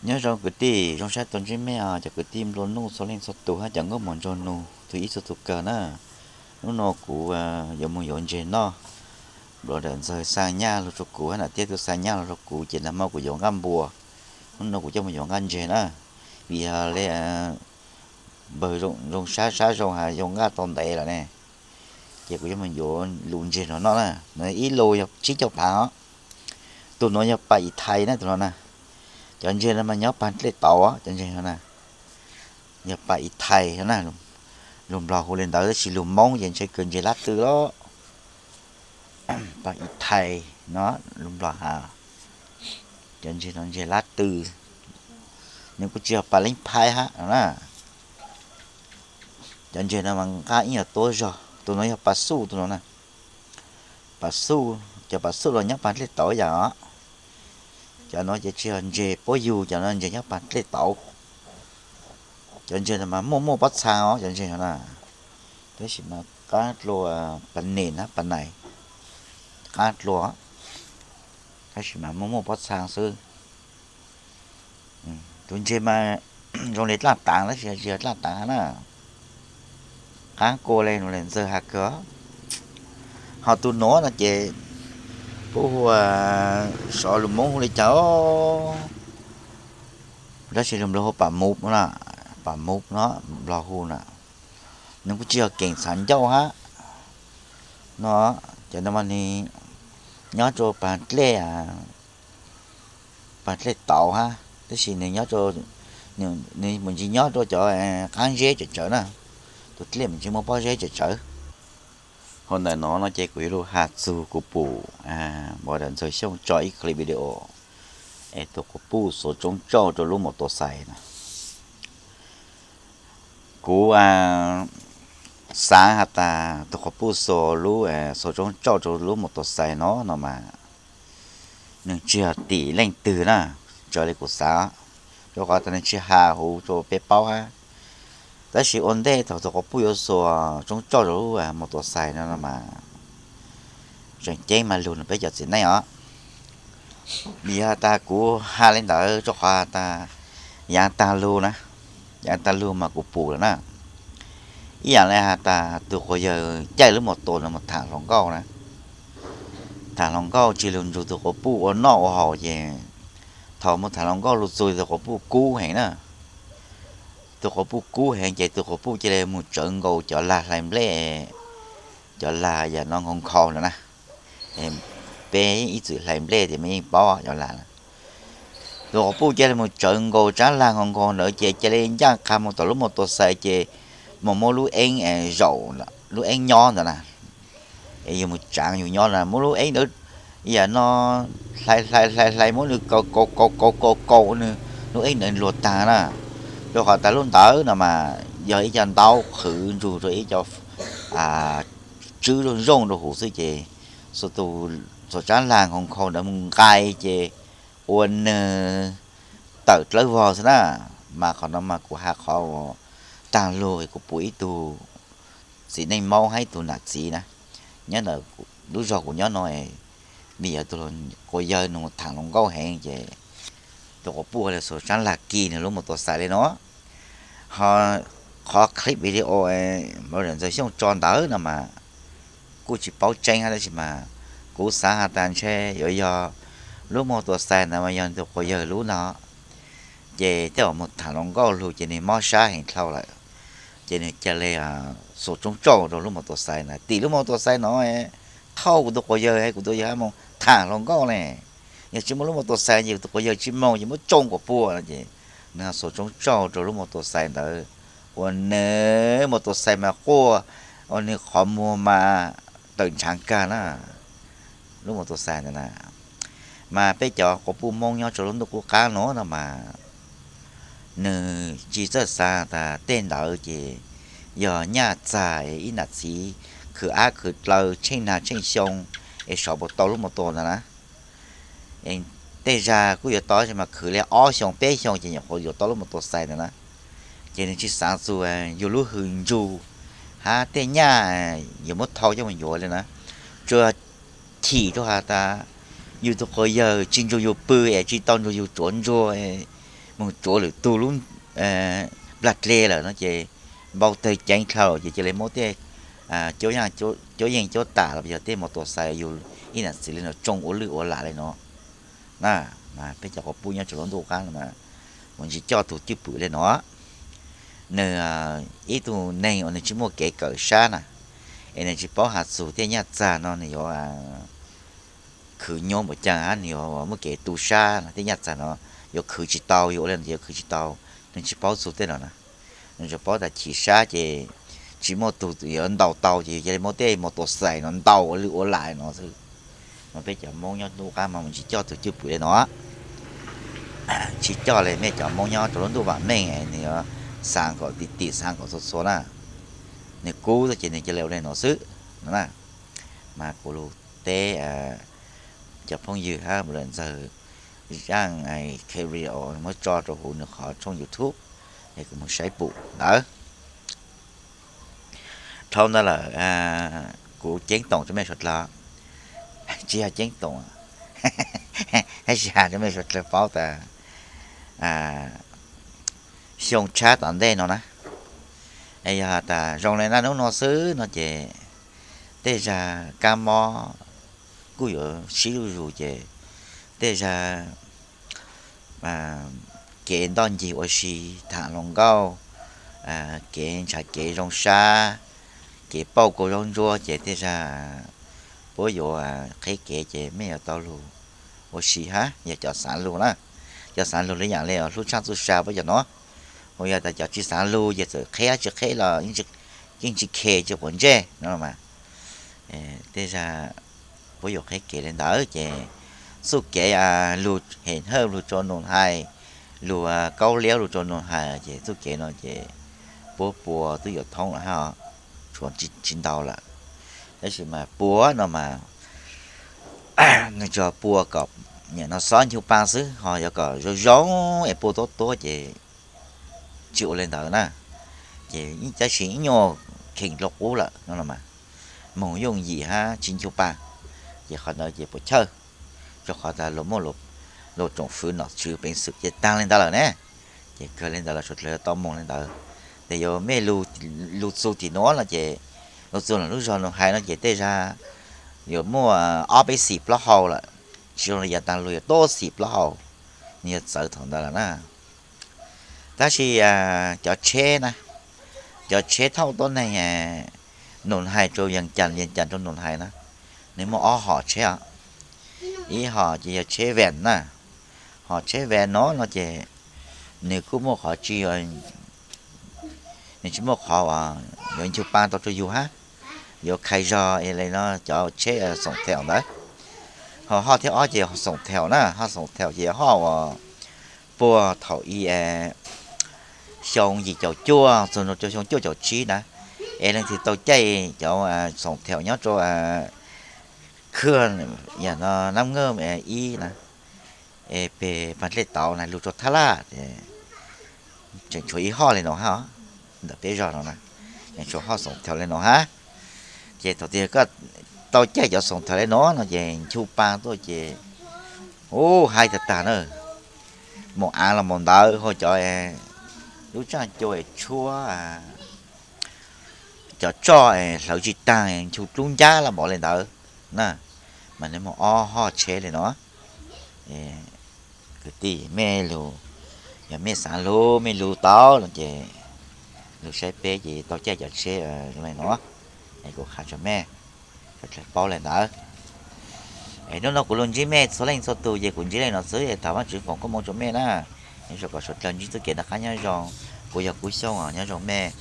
Nyob zoo kwv tij, zoo sab tau ntsib mej os cov kwv tij nplua nuj txhua leej txhua tus hab cov nkauj muam nraug nus txhua ib txhia txhua kawg na. Hnub no kuv yuav mus yuav ntseg noj, npawg Ntxawg xa nyaj lug rua kuv hab nam Tiab Tub xa nyaj lug rua kuv ces nag hmo kuv yuav nqaj npua. Hnub no kuv coj mus yuav nqaj ntseg na, vim yog le npawg zoo sab sab zoo has yuav nqaj tau ntev lawm ne, ces kuv yuav mus yuav lus ntseg no noj na. Ib lus yog tsib caug phav os. Tus nuav yog pas ib thais na tus no na. Cov ntseg no mas nyob pag dlej tauv cov ntseg no na, yog pas ib thais na. Lus Nplog hu le ntawd tab sis lus Moob ces ntshe kws ntseg lab tw los. Pas ib thais no, lus Nplog has cov ntseg no ntseg lab tw, nws kuj tsis yog pas leej phais hab no na. Cov ntseg no mas nqaj ib nyuag tuab zog. Tus no yog pas xuj tus no na. Pas xuj, cov pas xuj los nyob pag dlej tauv yam os. Cov no ces tsis yog ntseg puab yug, cov no ntseg nyob pag dlej tauv. Cov ntseg no mas muaj muaj pob txha os cov ntseg no na, tab sis mas qaab dlua, pas nes na pas nais, qaab dlua, tab sis mas muaj muaj pob txha xwb. Tus ntseg mas zoo le dlaaj taav tab sis tsis yog dlaaj taav na, qaab kua le nua le Ntxawg has kawg. Ho tus nuav no ces puab hu, sov lus Moob hu le caag, tab sis lus Nplog hu pas muv na, pas muv no Nplog hu na. Nws kuj tsis yog keem txhav ncauj hab no, cov no mas nws nyob rua pag dlej, pag dlej tauv hab tab sis nws nyob, nws mus ntsis nyob rua cov qaab zeb tsawv tsawv na, tus dlej mus ntsis muaj pob zeb tsawv tsawv. Hauv ntawm no no ces kuv yuav lug has txug kuv pum npawg Ntxawg Xyooj tso ib clip video es tus quas puj xuas tsoob tsauj rua lub mos tos xais na. Kuv xaav has tas tus quas puj xuas lub, xuas tsoob tsauj rua lub mos tos xais no no mas nws tsis yog tim leej twg na, raws le kuv xaav, rua qhov tas nws tsis has huv rua peb paub hab. Tab sis ua ntej thaum tus quas puj yuav xuas tsoob tsauj rua lub mos tos xais no no mas tseem ceeb mas lug nrog peb cov txiv neej os. Vim yog has tas kuv has le ntawd rua qhov tas yaav taag lug na, yaav taag lug mas kuv pum lawm na. Ib yaam le has tas tus quas yawg caij lub mos tos no mus thaam hluas nkauj na, thaam hluas nkauj tsis lug nrug tus quas puj ua noj ua haus ces thaum mus thaam hluas nkauj lug txug tus quas puj kub heev na. Tus quas puj kub heev ces tus quas puj cia li mus tsawv nkaus cov lag hlais nplej, cov lag yam no nkhaus nkhaus ntawd na. Peb ib txwm hlais nplej ces mej yeej paub cov lag na. Tus quas puj cia li mus tsawv nkaus tsaab lag nkhaus nkhaus ntawd ces cia li ncaaj qha mus tom lub mos tos xais ces mus muab lub eeb zaum, lub eeb nyob ntawd na, es yug mus tsaav yug nyob na, muab lub eeb ntawd yam no hlais hlais hlais hlais muab nws kaus kaus kaus kaus kaus nws, lub eeb ntawd luag taag na. Rua qhov tas lub ntawd no mas yog ib co ntaub qhwv ntsug rua ib co tswb zoo zoo rua huv xwb ces xuas tus, xuas tsaab lag nkhaus nkhaus ntawd mus nqais ces ua nws tawm dlawb vog xwb na. Mas qhov no mas kuv has qhov taag lug kuv pum ib tug txiv neej maub hab ib tug nam txiv na, nyob ntawm lub zog kuv nyob no, vim yog tus quas yawg nws thaam hluas nkauj heev ces tus quas puj ua le xuas tsaab lag kis nws lub mos tos xais le no. Ho qhov clip video npawg Ntxawg Xyooj tso ntawd no mas kuj tsis paub tseeb hab tab sis mas kuv xaav has tas ntshe yuav yog lub mos tos xais ntawd mas yog tus quas yawg lub no ces tej zaum mus thaam hluas nkauj lug ces nws mob sab heev dlhau lawm, ces nws ca le xuas tsoob tsauj rua lub mos tos xais ntawd, tim lub mos tos xais no thauj kuv tus quas yawg, kuv tus quas yawg mus thaam hluas nkauj ne. Yog tsis muaj lub mos tos xais ces kuv tus quas yawg tsis moog ces muab tsoo quas puj no ces nws xuas tsoob tsauj rua lub mos tos xais ntawd ua nws mos tos xais mas quaj, ua nws qhov muag mas tawm ntshaav kag na. Lub mos tos xais ntawd na, mas peb cov quas puj Moob nyob rua lub ntuj qub qab no no mas nws tsis txawj xav tas tej ntawd ces yog nyaj txag ib nam txiv khwv ab khwv dlaw tsheej nag tsheej xyoo es sov puas tau lub mos tos ntawd na. Tej zag kuj yuav tau tab sis mas khwv li ob xyoo peb xyoo ces nyuam qhuav yuav tau lub mos tos xais ntawd na. Ces nws tsis xaav txug yug lub hws ntsug hab tej nyaj yug muab thau coj mus yuav le na. Tsuas chim rua has tas yug tus quas yawg tsis nrug yug pw es tsis tau nrug yug tsuav ntsuag, moog tsuav lwm tug lub nplag dle lawm no ces npau tawg ceev dlhau ces cia li muab tej cuab yeej cuab tam los yog tej mos tua xais yug ib nam txiv li no tsoo ua lwj ua lam li no na. Mas peb cov quas puj nyob rau lub ntuj qab no mas mus tsis coj tug cwj pwm li no. Nws ib tug neeg uas nws tsis muaj kev kawm sab na, es nws tsis paub has txug tej nyaj txag no nws yuav khwv nyuaj npaum caag hab, nws yuav muaj kev tu sab no tej nyaj txag no yuav khwv tsis tau, yuav ua li no ces yuav khwv tsis tau. Nws tsis paub txug tej no na, nws tsuas paub tas chim sab ces tsis muaj tug yuav ntaus tau ces yus cia li muab tej mos tua xais no ntaus ua lwj ua lam no xwb. Mas peb cov Moob nyob ntuj qab mas mus tsis coj tug cwj pwm li no. Tsis coj li mej cov Moob nyob rau lub ntuj vaam meej, nws yuav xaav kom tim tim xaav kom txhua txhua na, nws kub xwb ces nws cia li ua li no xwb no na. Mas kuv lug teb cov phooj ywg hab lawm ntxawg zaaj keri muab tso rau huv nws qhov tshooj YouTube es kuv moog saib pum ntawd. Dhau ntawd lawm, kuv ceeb toom rau mej suav dlawg, tsis yog ceeb toom, tab sis has rau mej suav dlawg paub tas xyoo tshab tom ntej no na, yog has tas zoo li naj nub no xwb no ces tej zag kab mob kuj yuav sib zuj zus ces tej zag kev ntoj ncig ua si, tham hluas nkauj, kev ntshav kev zoo sab, kev pauj kua zaub ntsuab ces tej zag puab yuav qheb kev ces mej yuav tau lug ua si hab. Yog cov xaav lug na, cov xaav lug li yaam li hlub tshaaj txuj sa puab cov nuav, ua yog tas cov tsis xaav lug ces txawm qheb tsis qheb los yeej tsis khe tsis quav ntsej no mas. Tej zag puab yuav qheb kev li ntawd ces txuj kev lug hem hawj lug rua nus hais, lug kaub liab lug rua nus hais ces txuj kev no ces puab pua twb yuav thoob lawm hab, tshuav tsis ntau lawm. Tab sis mas pua no mas nws tsuas pua kom nyam no xob ncu pa xwb, ho yuav kom zoo zoo es pua tuab tuab ces tsis ua li ntawd na. Ces tab sis ib nyuag kheem dlua qub lawm no los mas moog yooj yim hab tsis ncu pa, ces qhov ntawd ces puas chawj, rua qhov tas luas muaj luas tsoom fwv nom tswv peev xwm ces taag li ntawd lawm ne. Ces kawg li ntawd los suav dlawg tau moog li ntawd. Tes yuav mej lug txug tim nuav no ces lug txug lub zog nus hais no ces tej zag yuav muaj ob peb xim plaub hau lawm, tsis zoo li yav taag lug yuav tuab xim plaub hau, nws yuav txawv thaum ntawd lawm na. Tab sis cov tsheb na, cov tsheb thauj tuab neeg nus hais rua Vees Cas, Vees Cas rua nus hais na, nws muaj ob hom tsheb os. Ib hom ces yog tsheb Vees na, hom tsheb Vees no no ces nws kuj muaj qhov tsis, nws tsis muaj qhov uas yuav ncu pa tau rua yug hab, yuav khai zog li no cov tsheb xoom thaum ntawd. Ho hom thib ob ces xoom thaum na, hom xoom thaum ces yog hom uas puag thaum i xyoo yim caum cuaj txug rua xyoo cuaj caum tsib na, es leej twg tau caij cov xoom thaum nyob rua khwj yam no Nab Ngaj ib na, es peg Pag Dlej Tauv na lug rua Thab Laj, tseem tshuav ib hom li no hab, ntawm peb zog no na, tseem tshuav hom xoom thaum li no hab. Ces thaum twg koj tau caij cov xoom thaum li no no ces ncu pa tuaj ces, u, hais tag tag na, maum av los maum ntawv ho cov lub tsaaj cua tshuab cov tsoj hlawv tsis taag ncu dlub ncab los npaum li ntawd na, mas nws muaj ob hom tsheb li no. Kwv tij mej lug, yog mej xaav lug mej lug tau no ces lug saib peb ces tau caij cov tsheb zoo li no, es kuv has rua mej, rua dlawg paub li ntawd. Es hnub no kuv lug ntsib mej txhua leej txhua tug ces kuv ntsib li no xwb, thov Vaajtswv foom koob moov rua mej na. Nyob zoo kom suav dlawg ntsib txuj kev noj qab nyob zoo. Kuv yog Kub Xyooj os, nyob zoo mej.